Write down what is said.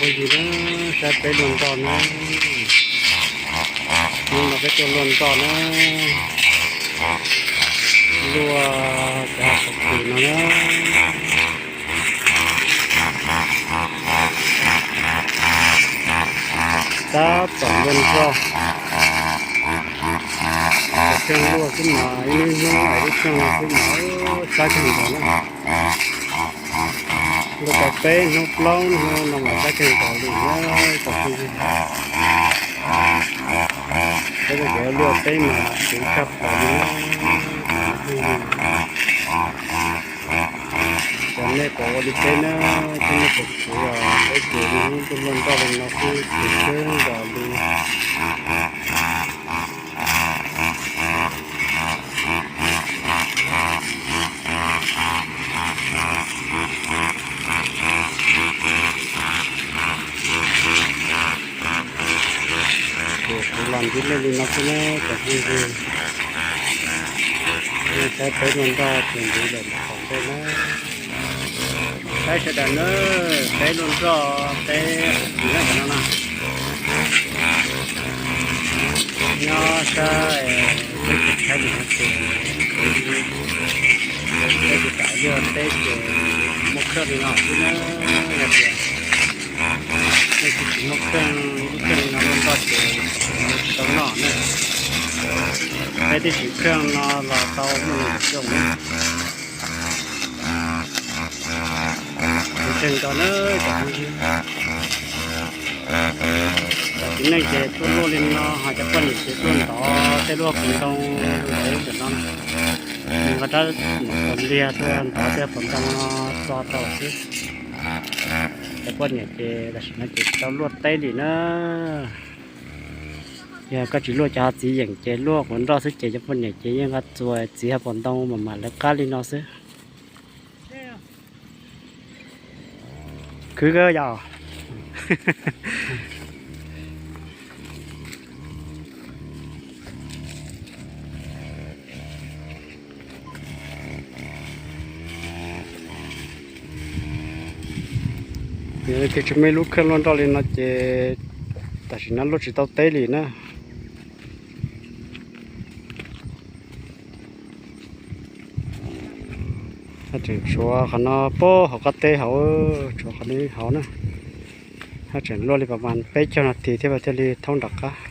Ntsis na, saib peb luaj nroj na. Hnub no peb tuaj luaj nroj na, luaj cov hav pov kws no na. Tab tom luaj nroj, cov kheej luaj xwb mas ib hnub ib hnub es lub kheej xwb mas sab kheej nkaus na. Luaj tau peb hnub plaub hnub no mas sab kheej nkaus li na. Peb cov luaj teb mas kuv tshaj plaws li na. Cov nej puas ua li peb na, thiab nej puas tsuav, peb ces hnub tuaj luaj nroj li no xwb ces kheej nkaus li. Ces kuv los ntsib nej li no xwb na cov phooj ywg. Nej saib peb luaj nroj ces ntsib lawm mus tom ntej na. Saib sawv daws na, peb luaj nroj peb qhov no na. Nyob sab peb tsis tshawb mus no ces peb tsis kam luaj teb ces muaj kheej li no xwb na. Yog tias nej tsis muaj kheej, lub kheej li no luaj nroj ces tsis tau noj na. Peb twb siv kheej no los tau muaj nees nkaum xyoo na. Kuv tseeg nkaus na, cov phooj ywg. Cov txiv neej ces tuaj luaj li no, ho cov poj niam ces tuaj ntov tej lub hauv paus ntoo ntawm no. Nws nqa rab phom liag tuaj ntov tej hauv paus ntoo no txo tau xwb. Cov poj niam ces tam sim no ces tsis tau luaj teb li na. Yog koj tsis luaj cov hav txiv yeem ces luaj quav nroj xwb ces cov poj niam ces yeej nqa txuas txiv hauv paus ntoo mam mam lawv qab li no xwb. Khwv kawg yom. Yog tias tsis muaj ib lub kheej luaj nroj li no ces tam sim no luaj tsis tau teb li na. Haj tseem tshuav qhov no puag hauv qab teb hauv, tshuav qhov no hauv na. Haj tseem luaj li pas mas peb caug nas this thiab thiaj li thoob nram qab.